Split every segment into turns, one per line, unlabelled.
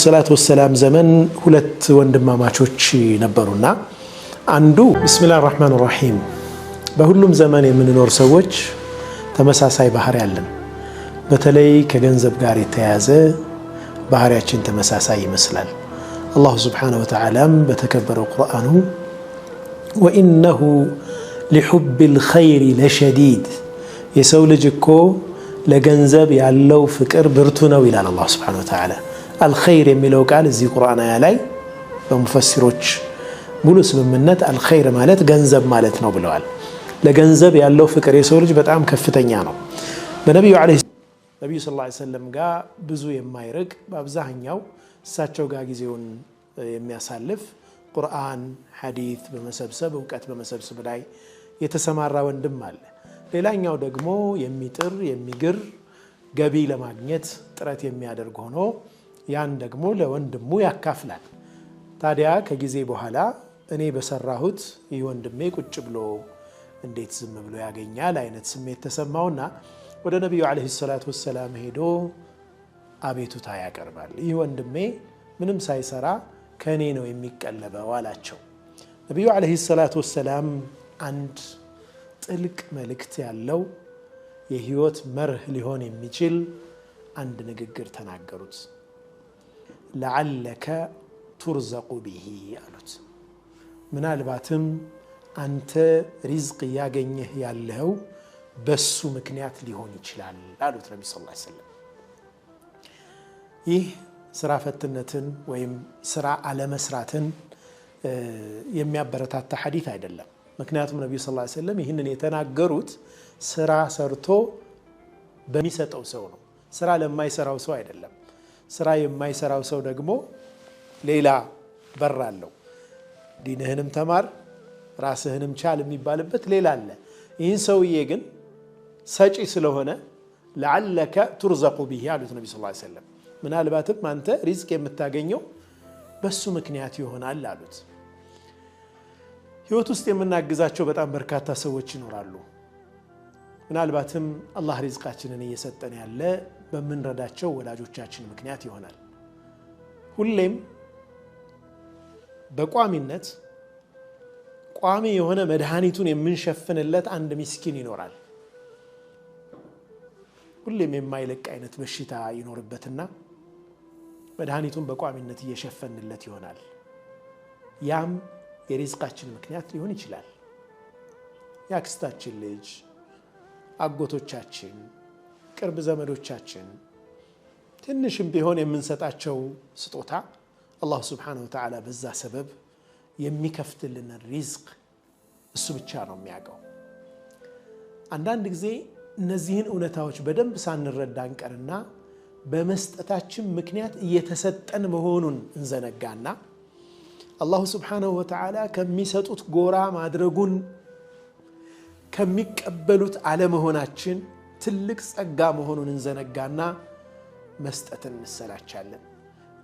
الصلاة والسلام ዘመን ሁለት ወንድማማቾች ነበሩና አንዱ بسم الله الرحمن الرحيم። በሁሉም ዘመን የምንኖር ሰዎች ተመሳሳይ ባህሪ አለን። በተለይ ከገንዘብ ጋር የተያያዘ ባህሪያችን ተመሳሳይ ይመስላል። الله سبحانه وتعالى ም በተከበረው ቁርአኑ وإنه لحب الخير لشديد፣ የሰው ልጅ እኮ ለገንዘብ ያለው ፍቅር ብርቱ ነው ይላል አላሁ سبحانه وتعالى። الخير የሚለው ቃል እዚህ ቁርአን አያ ላይ በሙፈሲሮች ሙሉ ስምምነት الخير ማለት ገንዘብ ማለት ነው ብለዋል። ለገንዘብ ያለው ፍቅር የሰው ልጅ በጣም ከፍተኛ ነው። በነቢዩ صلى الله عليه وسلم ጋር ብዙ የማይርቅ፣ በአብዛኛው እሳቸው ጋር ጊዜውን የሚያሳልፍ፣ ቁርአን ሐዲት በመሰብሰብ፣ እውቀት በመሰብሰብ ላይ የተሰማራ ወንድም አለ። ሌላኛው ደግሞ የሚጥር የሚግር፣ ገቢ ለማግኘት ጥረት የሚያደርግ ሆኖ ያን ደግሞ ለወንድሙ ያካፍላል። ታዲያ ከጊዜ በኋላ እኔ በሰራሁት ይህ ወንድሜ ቁጭ ብሎ እንዴት ዝም ብሎ ያገኛል አይነት ስሜት ተሰማውና ወደ ነቢዩ عليه الصلاة والسلام ሄዶ አቤቱታ ያቀርባል። ይህ ወንድሜ ምንም ሳይሰራ ከእኔ ነው የሚቀለበው አላቸው። ነቢዩ عليه الصلاة والسلام አንድ ጥልቅ መልእክት ያለው፣ የህይወት መርህ ሊሆን የሚችል አንድ ንግግር ተናገሩት። لعلك ترزق به አሉት። ምናልባትም አንተ ሪዝቅ እያገኘህ ያለኸው በሱ ምክንያት ሊሆን ይችላል አሉት ነቢ صلى الله عليه وسلم። ይህ ስራ ፈትነትን ወይም ስራ አለመስራትን የሚያበረታታ ሐዲት አይደለም። ምክንያቱም ነቢዩ صلى الله عليه وسلم ይህንን የተናገሩት ስራ ሰርቶ በሚሰጠው ሰው ነው። ስራ ለማይሰራው ሰው አይደለም። ስራ የማይሰራው ሰው ደግሞ ሌላ በር አለው። ዲንህንም ተማር ራስህንም ቻል የሚባልበት ሌላ አለ። ይህን ሰውዬ ግን ሰጪ ስለሆነ لعلك ترزق به አሉት ነቢ صلى الله عليه وسلم። ምናልባትም አንተ ሪዝቅ የምታገኘው በሱ ምክንያት ይሆናል አሉት። ህይወት ውስጥ የምናግዛቸው በጣም በርካታ ሰዎች ይኖራሉ። ምናልባትም አላህ ሪዝቃችንን እየሰጠን ያለ በምንረዳቸው ወላጆቻችን ምክንያት ይሆናል። ሁሌም በቋሚነት ቋሚ የሆነ መድኃኒቱን የምንሸፍንለት አንድ ሚስኪን ይኖራል። ሁሌም የማይለቅ አይነት በሽታ ይኖርበትና መድኃኒቱን በቋሚነት እየሸፈንለት ይሆናል። ያም የሪዝቃችን ምክንያት ሊሆን ይችላል። የአክስታችን ልጅ፣ አጎቶቻችን፣ ቅርብ ዘመዶቻችን ትንሽም ቢሆን የምንሰጣቸው ስጦታ አላሁ سبحانه وتعالى በዛ ሰበብ የሚከፍትልንን ሪዝቅ እሱ ብቻ ነው የሚያውቀው። አንዳንድ ጊዜ እነዚህን እውነታዎች በደንብ ሳንረዳ እንቀርና በመስጠታችን ምክንያት እየተሰጠን መሆኑን እንዘነጋና አላሁ سبحانه وتعالى ከሚሰጡት ጎራ ማድረጉን፣ ከሚቀበሉት አለመሆናችን ትልቅ ጸጋ መሆኑን እንዘነጋና መስጠትን እንሰላቻለን።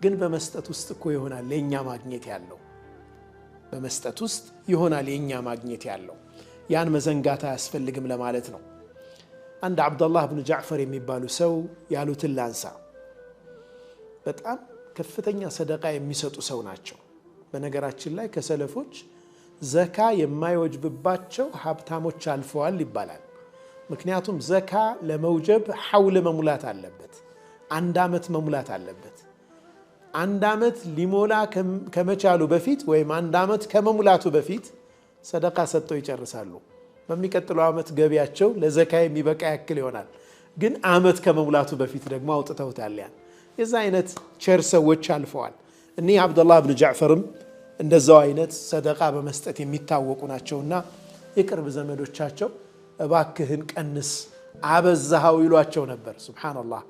ግን በመስጠት ውስጥ እኮ ይሆናል የእኛ ማግኘት ያለው። በመስጠት ውስጥ ይሆናል የእኛ ማግኘት ያለው። ያን መዘንጋት አያስፈልግም ለማለት ነው። አንድ ዓብደላህ ብኑ ጃዕፈር የሚባሉ ሰው ያሉትን ላንሳ። በጣም ከፍተኛ ሰደቃ የሚሰጡ ሰው ናቸው። በነገራችን ላይ ከሰለፎች ዘካ የማይወጅብባቸው ሀብታሞች አልፈዋል ይባላል። ምክንያቱም ዘካ ለመውጀብ ሐውል መሙላት አለበት። አንድ ዓመት መሙላት አለበት። አንድ ዓመት ሊሞላ ከመቻሉ በፊት ወይም አንድ ዓመት ከመሙላቱ በፊት ሰደቃ ሰጥተው ይጨርሳሉ። በሚቀጥለው ዓመት ገቢያቸው ለዘካ የሚበቃ ያክል ይሆናል። ግን ዓመት ከመሙላቱ በፊት ደግሞ አውጥተውታል። ያን የዛ አይነት ቸር ሰዎች አልፈዋል። እኒህ ዓብደላህ ብን ጃዕፈርም እንደዛው አይነት ሰደቃ በመስጠት የሚታወቁ ናቸውና የቅርብ ዘመዶቻቸው እባክህን ቀንስ፣ አበዛሃው ይሏቸው ነበር። سبحان الله፣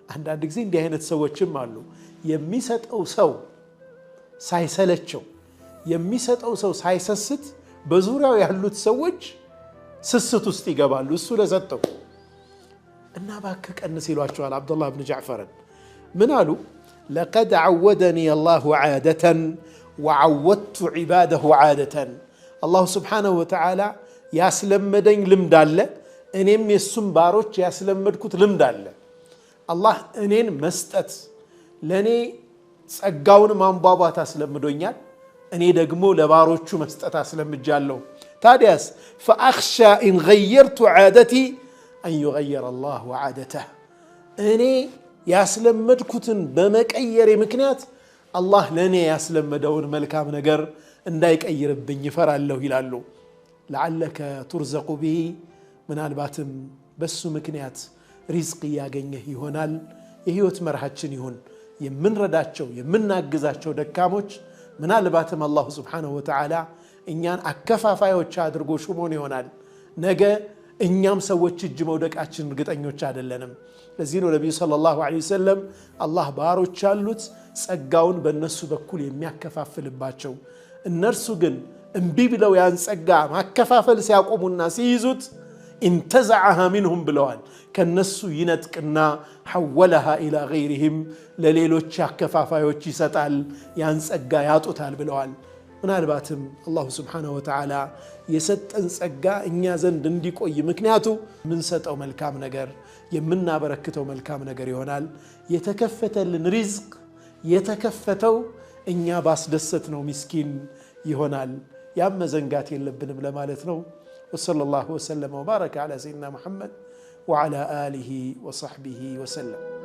አንዳንድ ጊዜ እንዲህ አይነት ሰዎችም አሉ። የሚሰጠው ሰው ሳይሰለቸው፣ የሚሰጠው ሰው ሳይሰስት፣ በዙሪያው ያሉት ሰዎች ስስት ውስጥ ይገባሉ። እሱ ለሰጠው እና እባክህ ቀንስ ይሏቸዋል። ዓብደላህ ብን ጃዕፈርን ምን አሉ? لقد عودني الله عادة وعودت عباده عادة። አላሁ سبحانه وتعالى ያስለመደኝ ልምድ አለ፣ እኔም የእሱም ባሮች ያስለመድኩት ልምድ አለ። አላህ እኔን መስጠት ለእኔ ጸጋውን ማንቧቧት አስለምዶኛል፣ እኔ ደግሞ ለባሮቹ መስጠት አስለምጃለሁ። ታዲያስ فأخشى إن غيرت عادتي أن يغير الله عادته፣ እኔ ያስለመድኩትን በመቀየሬ ምክንያት አላህ ለእኔ ያስለመደውን መልካም ነገር እንዳይቀይርብኝ ይፈራለሁ ይላሉ። لعلك ترزق به፣ ምናልባትም በሱ ምክንያት ሪዝቅ እያገኘህ ይሆናል። የህይወት መርሃችን ይሁን የምንረዳቸው የምናግዛቸው ደካሞች ምናልባትም الله سبحانه وتعالى እኛን አከፋፋዮች አድርጎ ሹሞን ይሆናል። ነገ እኛም ሰዎች እጅ መውደቃችን እርግጠኞች አይደለንም። ለዚህ ነው ነቢዩ صلى الله عليه وسلم አላህ ባሮች ያሉት ጸጋውን በእነሱ በኩል የሚያከፋፍልባቸው፣ እነርሱ ግን እምቢ ብለው ያን ጸጋ ማከፋፈል ሲያቆሙና ሲይዙት انتزعها منهم ብለዋል። ከነሱ ይነጥቅና حولها إلى غيرهم ለሌሎች አከፋፋዮች ይሰጣል፣ ያን ጸጋ ያጡታል ብለዋል። ምናልባትም الله سبحانه وتعالى የሰጠን ጸጋ እኛ ዘንድ እንዲቆይ ምክንያቱ የምንሰጠው መልካም ነገር የምናበረክተው መልካም ነገር ይሆናል። የተከፈተልን ሪዝቅ የተከፈተው እኛ ባስደሰትነው ሚስኪን ይሆናል። ያም መዘንጋት የለብንም ለማለት ነው። وصلى الله وسلم وبارك على سيدنا محمد وعلى آله وصحبه وسلم።